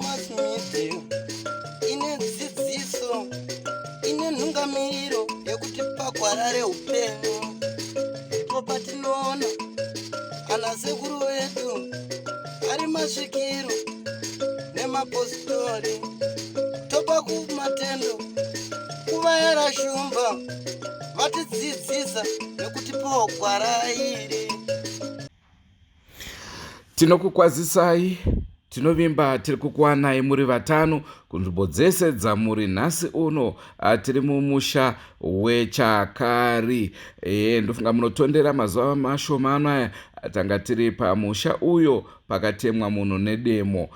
Mass media ine dzidziso, ine nhungamiriro yekuti pagwara reupenyu ndipo patinoona ana sekuru vedu ari masvikiro nemapositori, topa kumatendo kuvayera shumba vatidzidzisa nekutipawo gwara iri. Tinokukwazisai, tinovimba tiri kukuwanai muri vatano kunzvimbo dzese dzamuri. Nhasi uno tiri mumusha weChakari. Ndofunga munotondera mazuva mashoma ano aya tanga tiri pamusha uyo pakatemwa munhu nedemo.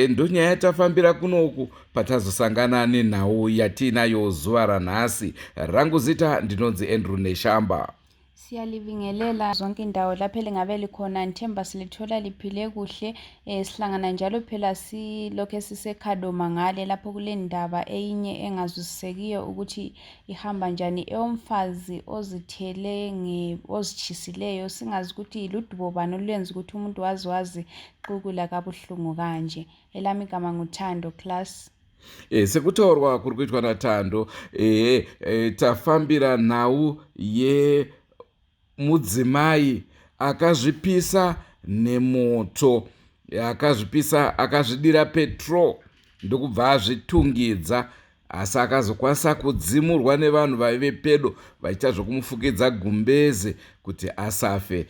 Ndonyaya yatafambira kunoku patazosangana nenhau yatiinayo zuva ranhasi. Rangu zita ndinonzi Andrew Neshamba. Siyalibingelela zonke indawo lapho elingabe likhona, ngithemba silithola liphile kuhle. Sihlangana njalo phela silokhe siseKhadoma ngale lapho kule ndaba eyinye engazwisisekiyo ukuthi ihamba njani, eyomfazi ozithele ozitshisileyo, singazi ukuthi ludubo bani olwenza ukuthi umuntu waze wazixukula kabuhlungu kanje. Elami igama nguThando Class. Sekutaurwa kuri kuitwa naThando, tafambira nhau yemudzimai akazvipisa nemoto, akazvipisa akazvidira petrol ndokubva azvitungidza, asi akazokwanisa kudzimurwa nevanhu vaive pedo vachiita zvokumufukidza gumbeze kuti asafe.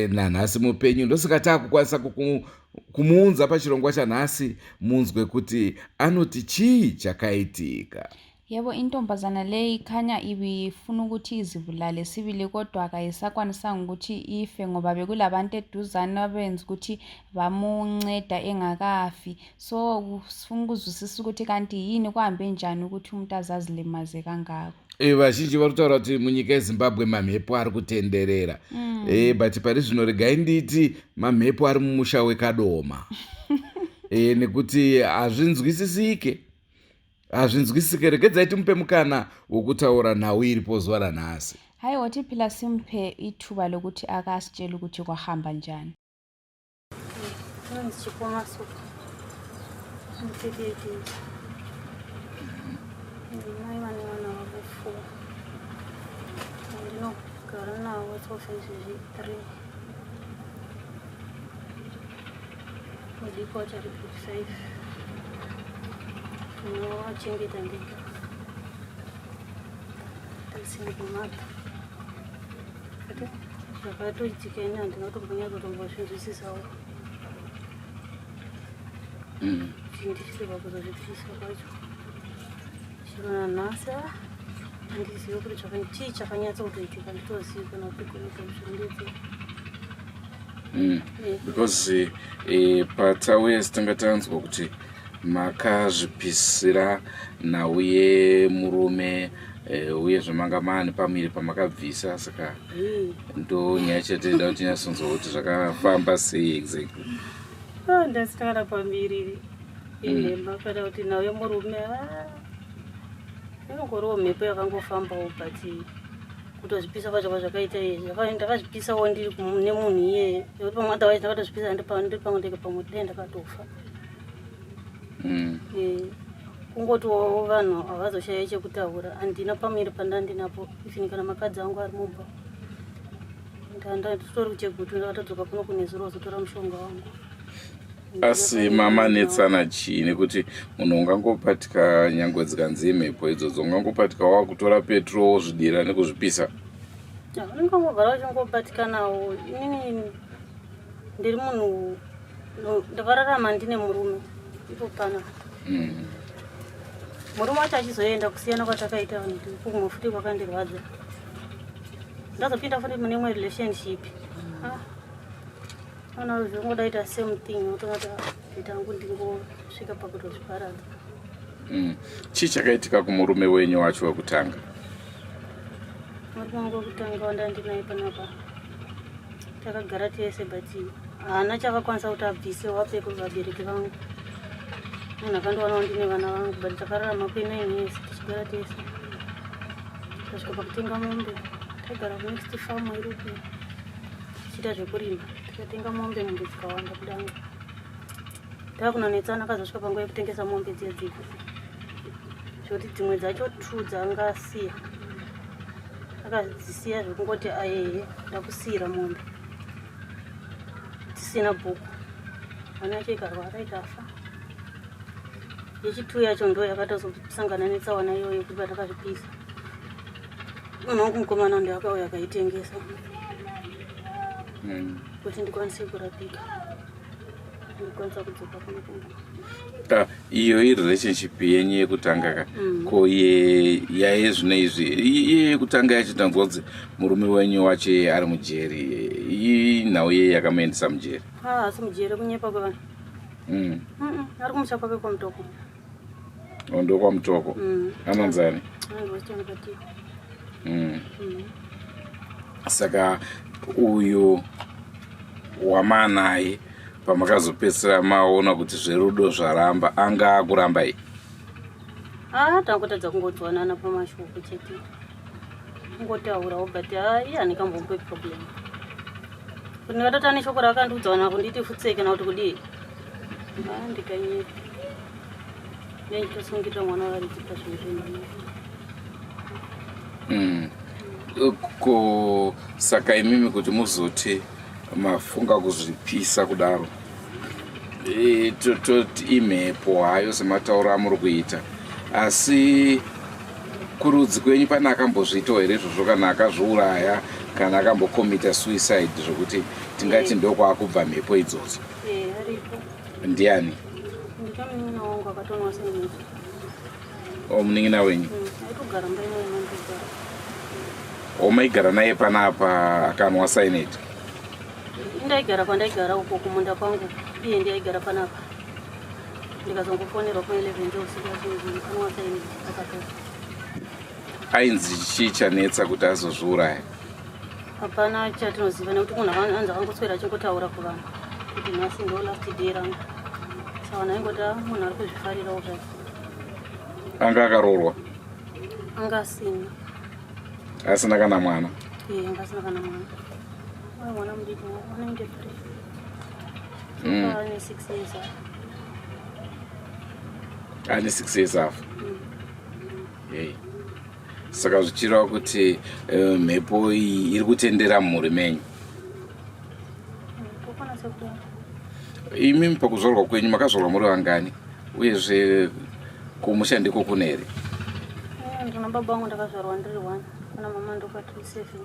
Nanhasi mupenyu, ndosaka taakukwanisa kumuunza pachirongwa chanhasi munzwe kuti anoti chii chakaitika. Yebo, intombazana le ikhanya ibifuna ukuthi izibulale sibili, kodwa kayisakwanisanga ukuthi ife ngoba bekulabantu eduzane abenza ukuthi bamunceda engakafi. So sifuna ukuzwisisa ukuthi kanti yini, kuhambe njani ukuthi umuntu azazilimaze kangako. Vazhinji vari kutaura kuti munyika yeZimbabwe mamhepo ari kutenderera. But pari zvino regai nditi mamhepo ari mumusha weKadoma, nekuti hazvinzwisisike, hazvinzwisisike. Regedzai timupe mukana wokutaura nhau iripo zuva ranhasi. Hayi, wothi phela simphe ithuba lokuthi akasitshele ukuthi kwahamba njani. Inonzi Chipo Masuka. I'm 38 years. Ndimai vane vana vavo four. Ndinogara navo sofa izvezvi three. Mudiki wacho ari grade 5. Ndinovachengeta ndega. Single mother. Zvakatoitika ini handina kutombonyatsa kutombozvinzwisisawo. Ndichiseva kuzozvibvisa kwacho. Chero nanhasi handizivi kuti chii chakanyatsa kutoitika, nditozivi kana kuti kuzvirondedze. Because patauya tanga tanzwa kuti makazvipisira nhau yemurume, uyezve manga maane pamuviri pamakabvisa, saka ndo nyaya chete ida kuti tinyatsonzwa kuti zvakafamba sei exactly. Ah, ndasitara pamuviri inhema kana kuti nhau yemurume, inongoriwo mhepo yakangofambawo, but kutozvipisa kwacho kwazvakaita izvi, ndakazvipisawo ndiri nemunhu iyeye, nekuti pamwe otherwise ndakatozvipisa ndiri pamwe ndege, pamwe dai ndakatofa. Kungotiwo vanhu havazoshaya chekutaura. Handina pamuviri pandandinapo, even kana makadzi angu ari mumba. Ndanditori kuChegutu, ndakatodzoka kuno kunezuro kuzotora mushonga wangu. Asi mamanetsana chii? Nekuti munhu ungangopatika, nyangwe dzikanzi imhepo idzodzo, ungangopatika wakutora petrol wozvidira nekuzvipisa? Unenge ungogara uchingobatikanawo. Inini ndiri munhu ndakararama ndine murume ipo pana. Murume wacho achizoenda, kusiyana kwatakaita kumwe futi kwakandirwadza. Ndazopinda futi mune imwe relationship. Ah, ona zvingodaita same thing, otonati ita hangu ndingosvika pakutozviparadza. Chii chakaitika kumurume wenyu wacho wekutanga? Murume wangu wekutanga wandandinaye panapa, takagara tese, but haana chakakwanisa kuti abvise wape kuvabereki vangu. Munhu akandowanawo ndine vana vangu, but takararama kwe9 years tichigara tese, tasvika pakutenga mombe, tagara kunext farm iripo. Tichiita zvekurima tikatenga mombe, mombe dzikawanda kudanga. Takunonetsana, akazosvika panguva yekutengesa mombe dziya dziya, zvekuti dzimwe dzacho two dzaanga asiya, akadzisiya zvekungoti ayehe, ndakusiyira mombe dzisina bhuku. Mwana yacho ikarwara ikafa. Yechitu yacho ndo yakatozosangana netsaona iyoyo yekuti patakazvipisa, munhu wangu mukomana ndo akauya akaitengesa kuti ndikwanise kurapika, ndikwanisa kudzoka kuno kumba. Iyo irelationship yenyu yekutanga ka? Ko ye yaye zvino izvi, iye yekutanga yacho, tanzwa kunzi murume wenyu wacho iye ari mujeri. Inhau yeye yakamuendesa mujeri? Haasi mujeri, kunyepa kwevanhu. Ari kumusha kwake kwaMutoko. Oh, ndokwaMutoko? Mm. Anonzani? Anonzi Weston Katiwa. Saka uyu wamanaye, pamakazopedzisira maona kuti zverudo zvaramba, anga akuramba i? Ah, tangotadza kungodzwanana pamashoko chete, kungotaurawo, but ah, iye handingambomupe problem kuti ndingatoti ane shoko raakandiudza kana kunditi futseke kana kuti kudii. Ah, ndikanyepa ndichitosungirira mwana waridzi pazvinhu zvenyu. Ko saka imimi kuti muzoti mafunga kuzvipisa kudaro, toti imhepo hayo sematauro amuri kuita, asi kurudzi kwenyu pane akambozviitawo here izvozvo, kana akazviuraya, kana akambokomita suicide, zvokuti tingati ndokwaakubva mhepo idzodzo? Eh, aripo. Ndiani? Ndito munin'ina wangu akatonwa cyanide. O, munin'ina wenyu? Aitogara mba imomo ndogara. O, maigara naye panapa, akanwa cyanide? Ndaigara kwandaigara uko kumunda kwangu, iye ndiye aigara panapa. Ndikazongofonerwa kuma 11 dzeusiku achinzi anwa cyanide, akatofa. Ainzi chii chanetsa kuti azozviuraya? Hapana chatinoziva, nekuti munhu anzi akangoswera achingotaura kuvanhu kuti nhasi ndo last day rangu. Saka vanhu aingoti, "Ah, munhu ari kuzvifarirawo zvake." Anga akaroorwa? Anga asina. Asina kana mwana? Iye anga asina kana mwana. Uye mwana mudiki, anainde 3. Ane 6 years apo. Ane 6 years afa? Hey. Saka zvichireva kuti mhepo iyi iri kutendera mumhuri menyu? Tokwana sekudaro. Imi pakuzvarwa kwenyu makazvarwa muri vangani, uyezve kumusha ndiko kune here? Ndina baba vangu, ndakazvarwa ndiri one. Kuna mama ndokatiri seven.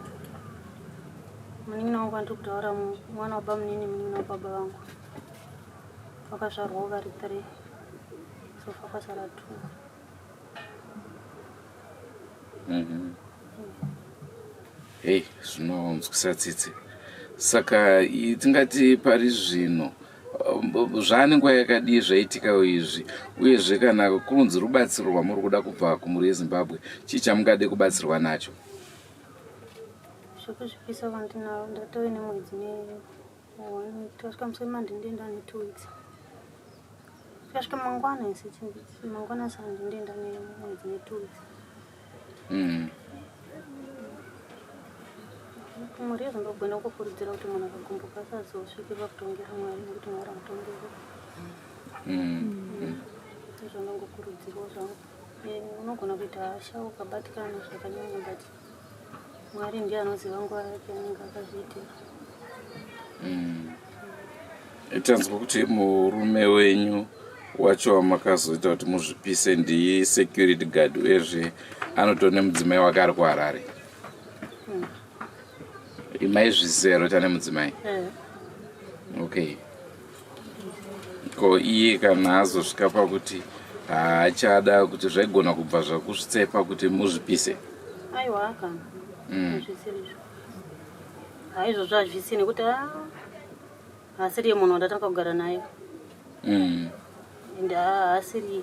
Munin'ina wangu andiri kutaura, mwana wababa munini, munin'ina wababa vangu, vakazvarwawo vari three. So far kwasara two. Hei, zvinonzwisa tsitsi. Saka tingati pari zvino zvaane nguva yakadii zvaitikawo izvi, uyezve kana kunzi rubatsiro rwamuri kuda kubva kumhuri yeZimbabwe, chii chamungade kubatsirwa nacho? Zvekuzvipisa vandinavo, ndatove nemwedzi ne one. Tikasvika musi weMonday, ndienda ne2 weeks. Tikasvika mangwana, isi mangwana Sunday, ndienda nemwedzi ne2 weeks. Mhuri yeZimbabwe, ndokukurudzira kuti munhu akagumbuka asazosvike pakutongera Mwari, nekuti Mwari hamutongeri. Izvo ndongokurudzirwa zvangu. Unogona kuita hasha ukabatikana zvakanyanya, but Mwari ndiye anoziva nguva yake anenge akazviitira. Tanzwa kuti murume wenyu wacho wamakazoita kuti muzvipise ndisecurity guard, uyezve anotori nemudzimai wake ari kuHarare. Maizviziva here kuti ane mudzimai? Eh. Okay, ko iye kana azosvika pakuti haachada, kuti zvaigona kubva zvakusvitsepa kuti muzvipise? Aiwa, kana hazvisiri izvo, haizvozvo hazvisi, nekuti haasiriye munhu wandatanga kugara naye. Ende haasiriye.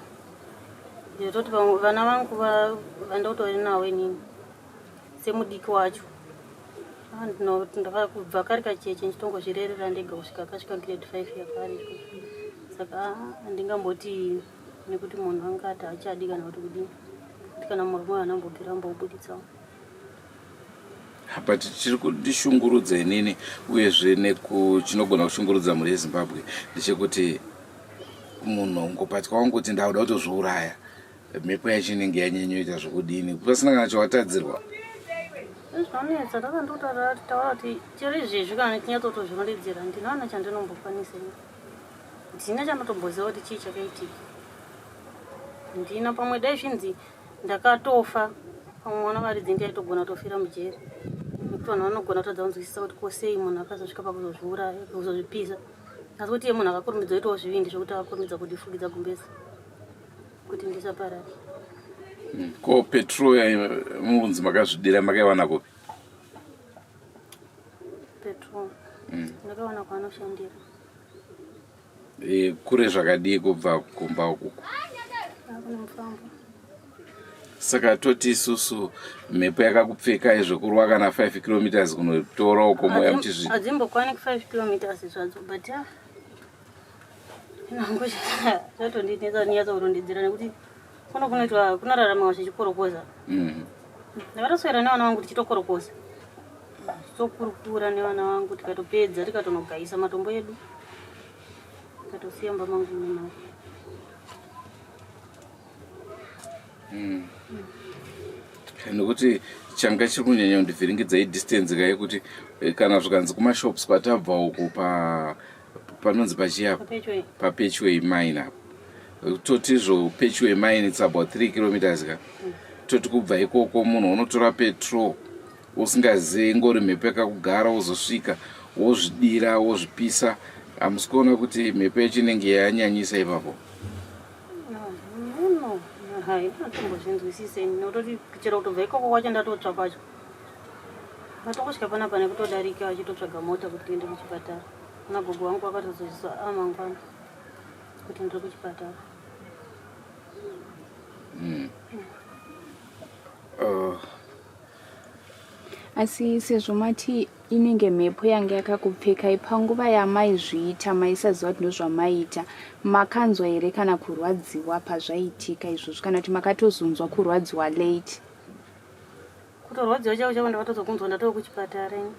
Ndinototi vana vangu vandotori navo inini semudiki wacho. Ah, ndakabva kari kacheche ndichitongozvirerera ndega kusvika kasvika grade 5 yakare. Saka handingamboti nekuti munhu angati haachadi kana kuti kudini, kuti kana murume anambobvira ambobuditsawo. But chiri kundishungurudza inini uyezve chinogona kushungurudza mhuri yeZimbabwe ndechekuti munhu ungopatya wangoti ndakuda kutozviuraya, mhepo yacho inenge yanyanyoita zvokudini pasina kana chawatadzirwa. Zvinonetsa takandotaura kuti chero izvezvi kana tinyatsotozvirondedzera ndinowana chandinombokwanisa ini. Ndina chandotomboziva kuti chii chakaitika. Ndina pamwe dai zvinzi ndakatofa pamwe mwana varidzi ndiaitogona kutofira mujeri nekuti vanhu vanogona kutadza kunzwisisa kuti ko sei munhu akazosvika pakuzozviuraya kuzozvipisa asi kuti iye munhu akakurumidza kuitawo zvivindi zvekuti akakurumidza kundifukidza gumbezi kuti ndisaparare. Ko petrol yamunzi makazvidira makaiwana kupi? Petrol ndakawana kwaanoshandira. Kure zvakadii kubva kumba ukuku? Kune mufambo. Saka toti isusu mhepo yakakupfekai zvekurwa kana 5 kilometers kunotora uko moya muchizvi Hadzimbokwane 5 kilometers zvadzo, but ah, nangu zvatondinetsa nyatsokurondedzera nekuti kuno kunoitwa kunoraramiwa zvichikorokoza. Ndakatoswera nevana vangu tichitokorokoza, tichitokurukura nevana vangu, tikatopedza tikatonogaisa matombo edu, tikatosiya mumba mangu mune mari. Nekuti changa chiri kunyanya kundivhiringidza idistance ka yekuti kana zvikanzi kumashops kwatabva uku pa panonzi pachiapa paPetchway Mine apo, totizvo Petchway Mine it's about 3 kilometers ka. Toti kubva ikoko munhu unotora petrol usingazivi ngori mhepo yakakugara, wozosvika wozvidira wozvipisa, hamusi kuona kuti mhepo yacho inenge yanyanyisa ipapo? No, hai, atombozvinzwisise nototi chero kutobva ikoko kwacho ndatotsva kwacho, vatongosvika panapa nekutodarika vachitotsvaga mota kuti tiende kuchipatara. Kuna gogo vangu vakatozozviswa amangwana kuti ndiri kuchipatara. Asi sezvo mati inenge mhepo yange yakakupfekai, panguva yamaizviita maisaziva kuti ndozvamaiita, makanzwa here kana kurwadziwa pazvaiitika izvozvo, kana kuti makatozonzwa kurwadziwa late? Kutorwadziwa chako chako ndakatozokunzwa ndatove kuchipatara ini.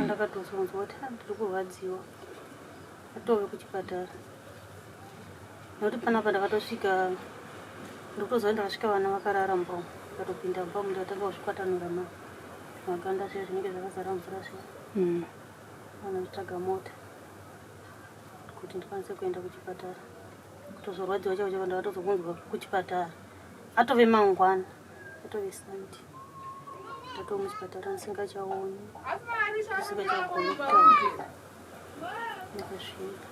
Ndakatozonzwa kuti ah, ndiri kurwadziwa atove kuchipatara, nekuti panapa ndakatosvika ndikutoziva ndakasvika vana vakarara mumba umu. Ndikatopinda mumba umu ndikatanga kuzvikwatanura maganda zviya zvinenge zvakazara mvura zviya. Vana vachitsvaga mota kuti ndikwanise kuenda kuchipatara. Kutozorwadziwa chako chako ndakatozokunzwa kuchipatara atove mangwana, atove Sunday, ndatove muchipatara ndisingachaoni, ndisingachagoni kutaura, ndakasvika.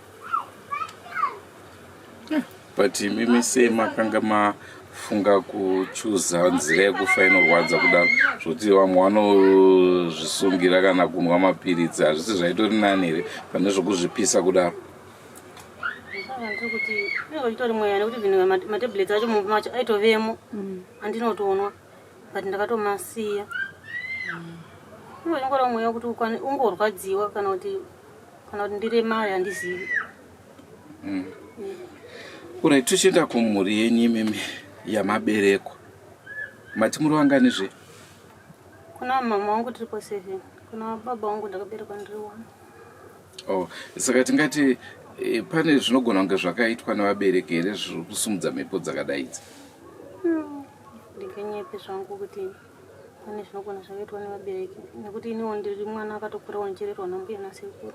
But imimi sei makanga mafunga kuchuza nzira yekufa inorwadza kudaro, zvokuti vamwe vanozvisungira kana kunwa mapiritsi? Hazvisi zvaitori nani here pane zvokuzvipisa kudaro? Saka ndiri kuti unenge uchitori mweya, nekuti vinhu matablets acho mumba macho aitovemo andinotonwa, but ndakatomasiya. Unenge uchingora mweya wekuti ungorwadziwa kana kuti ndiremare, handizivi. Alright, tochienda kumhuri yenyu imimi yamaberekwa. Mati muri vanganizve? Kuna mama wangu tiripo seven, kuna baba wangu ndakaberekwa ndiri one. Oh, saka tingati pane zvinogona kunge zvakaitwa nevabereki here zviri kusumudza mhepo dzakadai idzi? Ndinganyepe zvangu kuti pane zvinogona zvakaitwa nevabereki, nekuti iniwo ndiri mwana akatokurawo ndichirerwa nambuya nasekuru.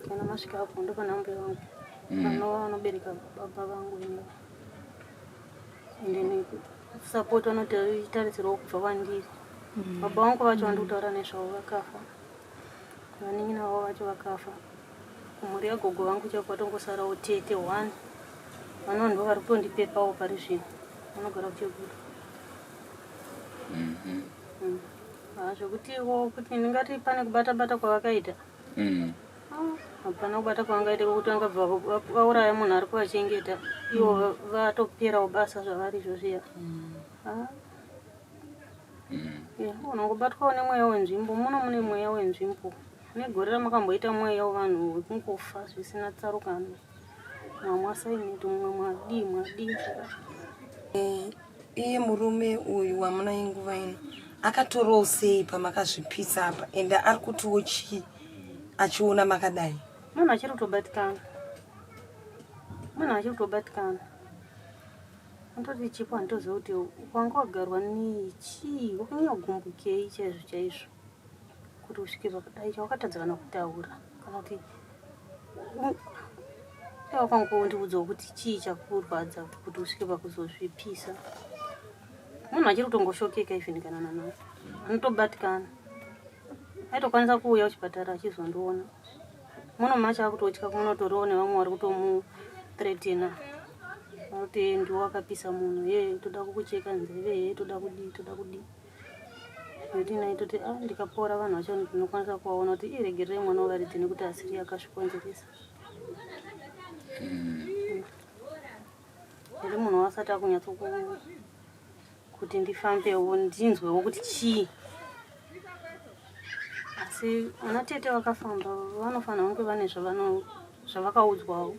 Kana masvika apo ndopana mbuya vangu vanova vanobereka baba vangu inini, ende support vanotarisirwawo kubva kwandiri. Baba vangu vacho vandiri kutaura nezvavo vakafa, vanin'ina vavo vacho vakafa. Kumhuri yagogo vangu chaiko vatongosarawo tete one, vanova ndo vari kutondipepawo pari zvino, vanogara kuChegutu. Ah, zvekutiwo kuti ndingati pane kubata bata kwavakaita, Ah, hapana kubata kwavangaita kwekuti vangabva vauraya munhu ari kuvachengeta, ivo vatoperawo basa zvavari izvo zviya. Ah. Yeah, unongobatwawo nemweya wenzvimbo. Muno mune mweya wenzvimbo. Negore ramakamboita mweya wevanhu wekungofa zvisina tsarukano, mamwasaineti mumwe mwadii mwadii. Iye murume uyu wamunaye nguva ino. Akatorawo sei pamakazvipisa apa ende ari kutiwo chii achiona makadai? Munhu achiri kutobatikana, munhu achiri kutobatikana. Andoti chipo handitoziva kuti wanga wagarwa nei, chii wakanyanya kugumbukei chaizvo chaizvo kuti usvike pakadai chawakatadza kana kutaura kana kuti wakangondiudzawo kuti chii chakurwadza kuti usvike pakuzozvipisa. Munhu achiri kutongoshokeka even kana nanhasi anotobatikana. Aitokwanisa kuuya kuchipatara achizondiona. Muno macho akutotya kunotoriwo nevamwe vari kutomuthreatina kuti ndiwo wakapisa munhu, ye toda kukucheka nzeve, ye toda kudii, toda kudii. Nekuti naitoti ah, ndikapora vanhu vacho ndinokwanisa kuvaona kuti iregererei mwana wevaridzi nekuti asiri akazvikonzeresa. Ndiri munhu wasati akunyatso kuti ndifambewo ndinzwewo kuti chii. Asi ana tete vakafamba vanofanira kunge vane zvavakaudzwawo,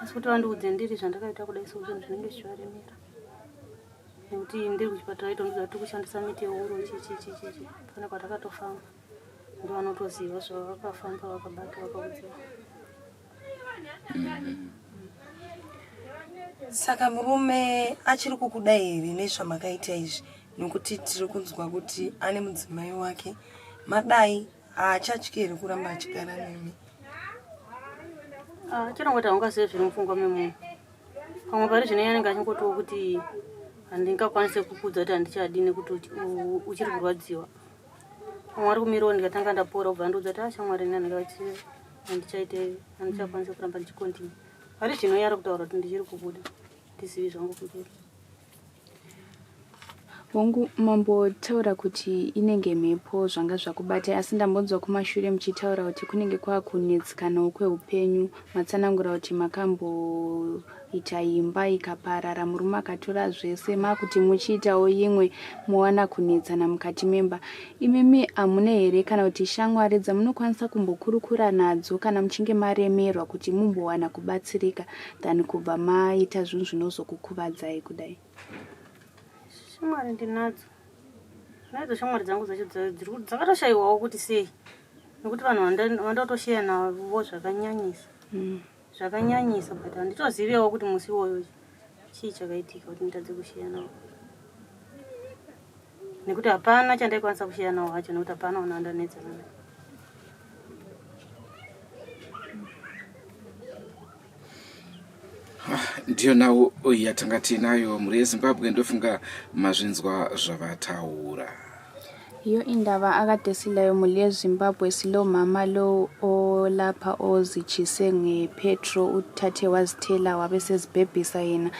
asi kuti vandiudze ndiri zvandakaita kudai so zvinhu zvinenge zvichivaremera. Nekuti ndiri kuchipatara itondiudza kuti kushandisa miti yeuro chi chi chi chi chi pane kwatakatofamba, ndovanotoziva zvavakafamba vakabata vakaudziwa. Saka murume achiri kukuda here nezvamakaita izvi? Nekuti tiri kunzwa kuti ane mudzimai wake, madai haachatyi here kuramba achigara nemi? Ah, chinongoti haungazive zviri mupfungwa memunhu. Pamwe pari zvino anenge achingotiwo kuti handingakwanise kukuudza kuti handichadi nekuti uchiri kurwadziwa. Pamwe ari kumirawo ndikatanga ndapora kubva andiudza kuti ashamwari ah, ini handichaite, handichakwanise kuramba ndichikontinue. Pari zvino yari kutaura kuti ndichiri kubuda, ndizivi zvangu kumberi. Hongu, mambotaura kuti inenge mhepo zvanga zvakubatai, asi ndambonzwa kumashure muchitaura kuti kunenge kwakunetsikanawo kweupenyu. Matsanangura kuti makamboita imba ikaparara, murume akatora zvese, makuti muchiitawo imwe mowana kunetsana mukati memba. Imimi hamuna here kana kuti shamwari dzamunokwanisa kumbokurukura nadzo kana muchinge maremerwa kuti mumbowana kubatsirika than kubva maita zvinhu zvinozokukuvadzai kudai? Shamwari ndinadzo, naidzo shamwari dzangu dzacho dzakatoshayiwawo kuti sei, nekuti vanhu vandotosheya navo zvakanyanyisa zvakanyanyisa, but handitozivewo kuti musi iwoyo chii chakaitika kuti nditadze kusheya navo, nekuti hapana chandaikwanisa kusheya navo hacho, nekuti hapana una ndanetsana naye. Ndiyo nhau yatanga tiinayo mhuri yeZimbabwe, ndofunga mazvinzwa zvavataura. Yiyo indaba akade silayo mhuri yeZimbabwe. Silomama lo olapha ozitshise ngepetro, uthathe wazithela wabe sezibhebhisa yena,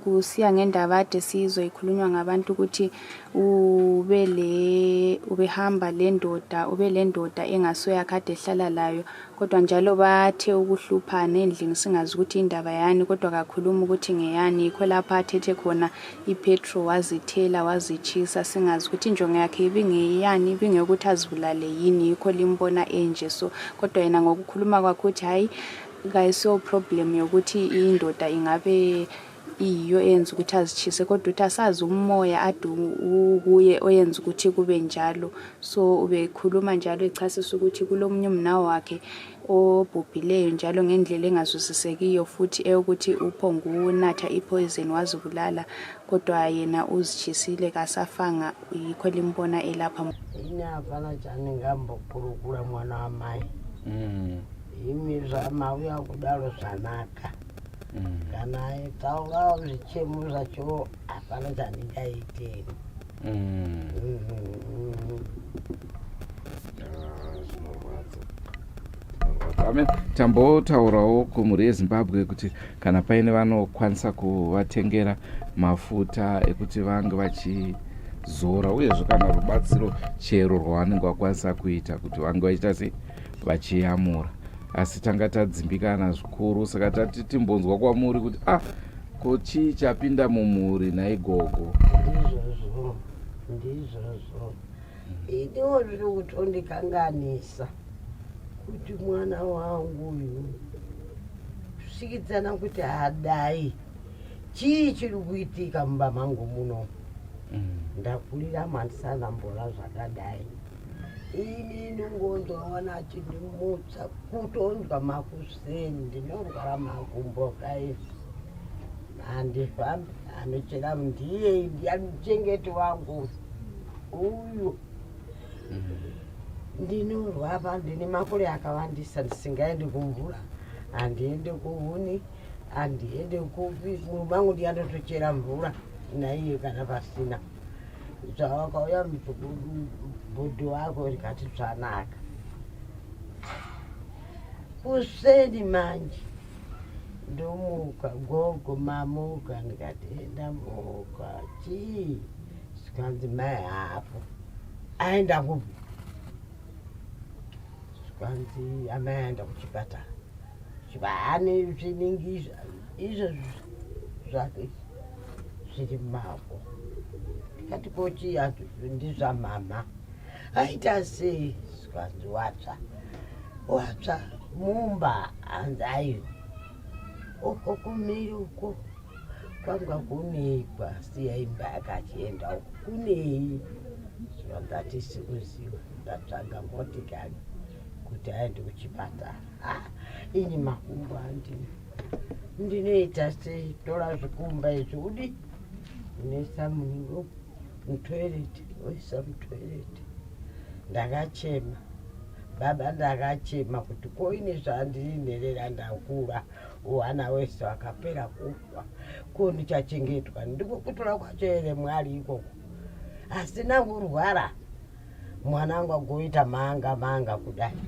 kusiya ngendaba ade siyizwa ikhulunywa ngabantu ukuthi ubele ubehamba lendoda, ubelendoda engasoyakhe ade ehlala layo, kodwa njalo bathe ukuhluphana endlini singazi ukuthi indaba yani, kodwa kakhuluma ukuthi ngeyani. Yikho lapho athethe khona ipetro wazithela wazitshisa, singazi ukuthi injongo yakhe ibingeyani, ibingeyokuthi azibulale yini, yikho limbona enje so. Kodwa yena ngokukhuluma kwakhe uthi hayi, kayisiyo problem yokuthi indoda ingabe iyiyo eyenza ukuthi azitshise, kodwa uthi asazi umoya ade ukuye oyenza ukuthi kube njalo. So ubekhuluma njalo echasisa ukuthi kulomunye umnawo wakhe obhubhileyo njalo ngendlela engazwisisekiyo futhi, eyokuthi uphongunatha ipoison wazibulala, kodwa yena uzitshisile kasafanga, yikho limbona elapha. Ini hapana chandingambokurukura mwana wamai. Imi zvamauya kudaro zvanaka. Kana aitaurawo zvichemo zvacho hapana chandingaite. Amen. Tambotaurawo kumhuri yeZimbabwe kuti kana paine vanokwanisa kuvatengera mafuta ekuti vange vachizora, uyezve kana rubatsiro chero rwavanenge vakwanisa kuita kuti vange vachiita sei vachiyamura, asi tanga tadzimbikana zvikuru, saka tati timbonzwa kwamuri kuti ah, ko chii chapinda mumhuri naigogo? Ndizvozvo, ndizvozvo. Iniwo zviri kutondikanganisa kuti mwana wangu uyu kusvikidzana kuti hadai, chii chiri kuitika mumba mangu muno? Ndakuriramo handisana mbora zvakadai. Ini inongondoona achindimutsa kutonzwa makuseni ndinorwara makumbo kaizvi. Handifambi anochera ndiye ndiani muchengeti wangu uyu. Ndinorwara ndine makore akawandisa ndisingaendi kumvura handiendi kuhuni handiende kupi murume wangu ndiye anotochera mvura naiye kana pasina zvawakauya bhodhi wako rikati zvanaka kuseni manje ndomuka gogo mamuka ndikati ndamuka chii zvikanzi mai hapo aenda kupi zvikanzi amai aenda kuchipatara Zvane zvinenge izvo zvake zviri mumako. Ndikati ko chii ndizvamhamha. Aita sei? Zvikanzi watsva. Watsva mumba hanzi aiwa. Uko kumiri uko kwanga kunei kwasiya imba yakachienda uko kunei? Zvikanzi hatisi kuziva ndatsvaga motikari kuti aende kuchipatara. Ah, ini makumbo andina ndinoita sei tora zvikumba izvi udi unoisa muningo mutoilet oisa mutoilet ndakachema baba ndakachema kuti koine zvandiri nherera ndakura wana wese wakapera kufa ko ndichachengetwa ndiko kutora kwacho here mwari ikoko asina kurwara mwana wangu agoita manga manga kudai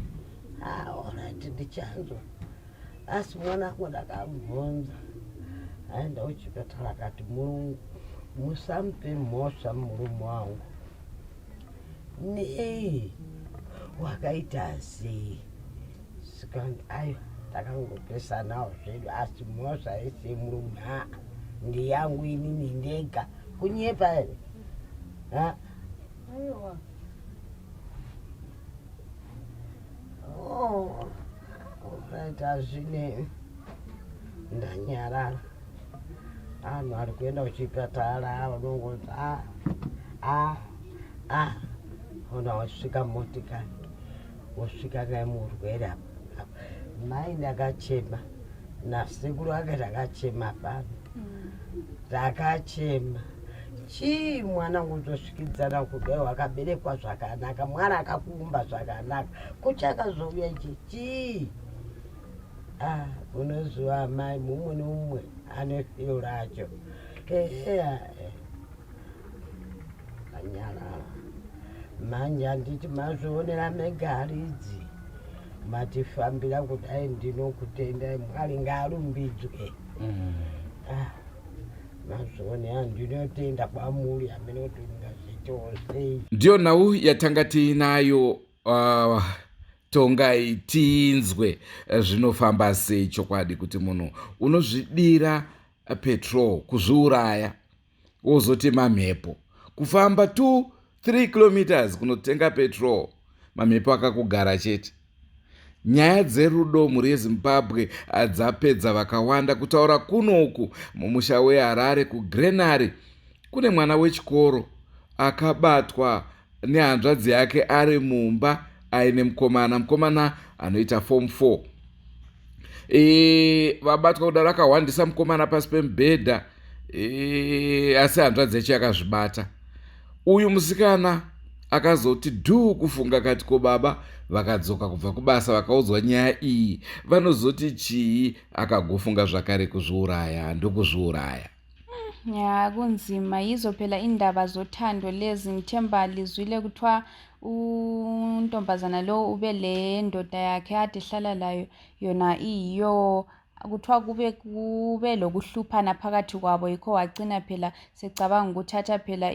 Ah, alright ndichanzwa asi mwana wangu ndakabvunza aenda kuchipatara akati murungu musamupe mhosva murume wangu nei wakaita sei sikanzi aiwa takangopesanawo zvedu asi mhosva yese yemurume haa ndeyangu inini ndega kunyepa here ha Aiwa. Oh, alright hazvinei ndanyarara anhu ari kuenda kuchipatara vanongoti a a a ona wasvika motikari wosvika naye murwere apa mai ndakachema nasekuru ake takachema pano Takachema chii mwana kuzosvikidzana kudai wakaberekwa zvakanaka mwana akakuumba zvakanaka kuchakazouya ichi chii ah, unoziva amai mumwe nemumwe ane firo racho ehe anyarara manje handiti mazvionera mega haridzi matifambira kudai ndinokutendai mwari ngaarumbidzwe mm. ah, mazvionera ndinotenda kwamuri hamene kuti ndingazviitawo sei ndiyo nhau yatanga tiinayo uh, tongai tinzwe eh, zvinofamba sei chokwadi kuti munhu unozvidira petrol kuzviuraya wozoti mamhepo kufamba 2 3 kilometers kunotenga petrol mamhepo akakugara chete nyaya dzerudo mhuri yezimbabwe ah, dzapedza vakawanda kutaura kunoku mumusha weharare kugrenary kune mwana wechikoro akabatwa nehanzvadzi yake ari mumba aine mukomana mukomana anoita form 4 e, vabatwa kudaro akahwandisa mukomana pasi pemubhedha e, asi hanzvadzi yacho yakazvibata uyu musikana akazoti dhuu kufunga kati ko baba vakadzoka kubva kubasa vakaudzwa nyaya iyi vanozoti chii akagofunga zvakare kuzviuraya ndokuzviuraya Ya kunzima yizo phela indaba zothando lezi ngithemba lizwile kuthiwa untombazana lo ube le ndoda yakhe ade ehlala layo yona iyiyo kuthiwa kube kube lokuhluphana phakathi kwabo yikho wacina phela secabanga ukuthatha phela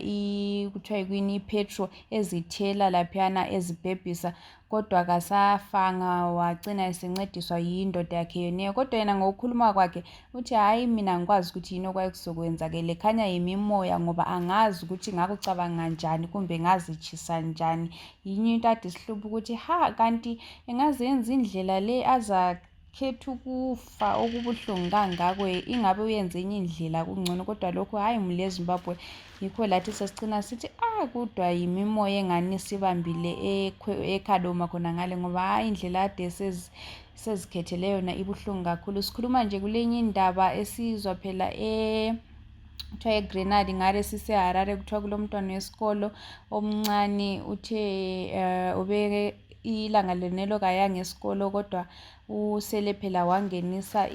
kuthiwa yikwini ipetrol ezithela laphiyana ezibhebhisa kodwa kasafanga wacina esencediswa yindoda yakhe yoneyo kodwa yena ngokukhuluma kwakhe uthi hhayi mina ngikwazi ukuthi yini okwakuzokwenzakele khanya yimimoya ngoba angazi ukuthi ngakucabanga njani kumbe ngazitshisa njani yinye into ade sihlupha ukuthi ha kanti engazenza indlela le aza Khetha ukufa okubuhlungu kangako ingabe uyenze enye indlela kungcono kodwa lokhu hhayi muli eZimbabwe yikho lathi sesicina sithi ah kodwa yimimoya engani sibambile eKhadoma khona ngale ngoba hhayi indlela ade sezikhethele yona ibuhlungu kakhulu. Sikhuluma nje kulenye indaba esizwa phela e kuthiwa eGrenade ngale siseHarare kuthiwa kulomntwana wesikolo omncane uthe um ubeke ilanga lenelo kayanga esikolo kodwa usele phela wangenisa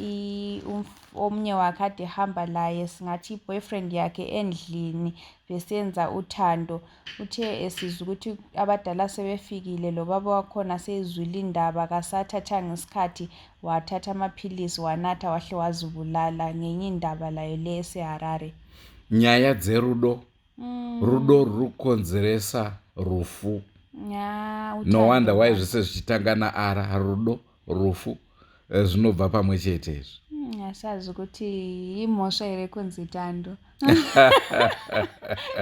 omunye wakhe ade ehamba laye singathi i-boyfriend yakhe endlini besenza uthando. Uthe esizwa ukuthi abadala sebefikile lo baba wakhona seyizwile indaba kasathathanga isikhathi wathatha amaphilisi wanatha wahle wazibulala. Ngenye indaba layo le eseHarare. Nyaya dzerudo Rudo ruri kukonzeresa rufu. No wonder why zvese zvichitanga naara rudo rufu eh, zvinobva pamwe chete izvi. Hmm, asazi kuti imhosva here kunzi tando.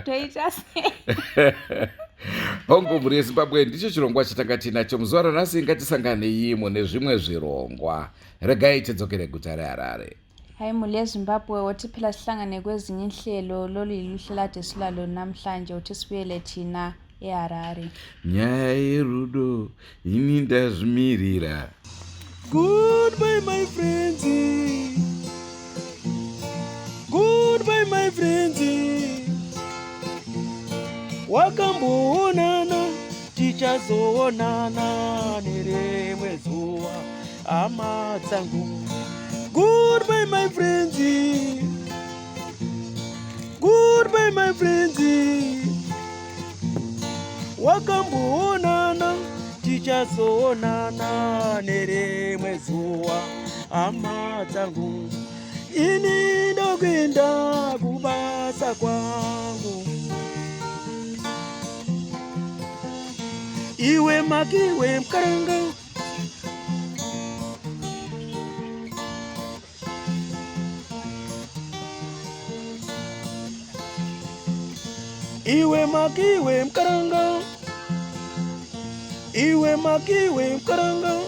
Toita sei? Hongu mhuri yeZimbabwe ndicho chirongwa chatanga tiinacho muzuva ranhasi ngatisanganei mune zvimwe zvirongwa. Regai tidzokere guta reHarare. Hayi muli yeZimbabwe wothi phela sihlangane kwezinye inhlelo lolu yiluhlelo ade silalo namhlanje uthi sibuyele thina eHarare. Nyaya yerudo ini ndazvimirira. Goodbye my friends. Goodbye my friends. Wakamboonana tichazoonana nerimwe zuva hama dzangu. Goodbye my friends. Goodbye my friends. Wakamboonana tichazoonana nerimwe zuva hama dzangu. Ini ndokuenda kubasa kwangu. Iwe makiwe mkaranga Iwe makiwe mkaranga Iwe makiwe mkaranga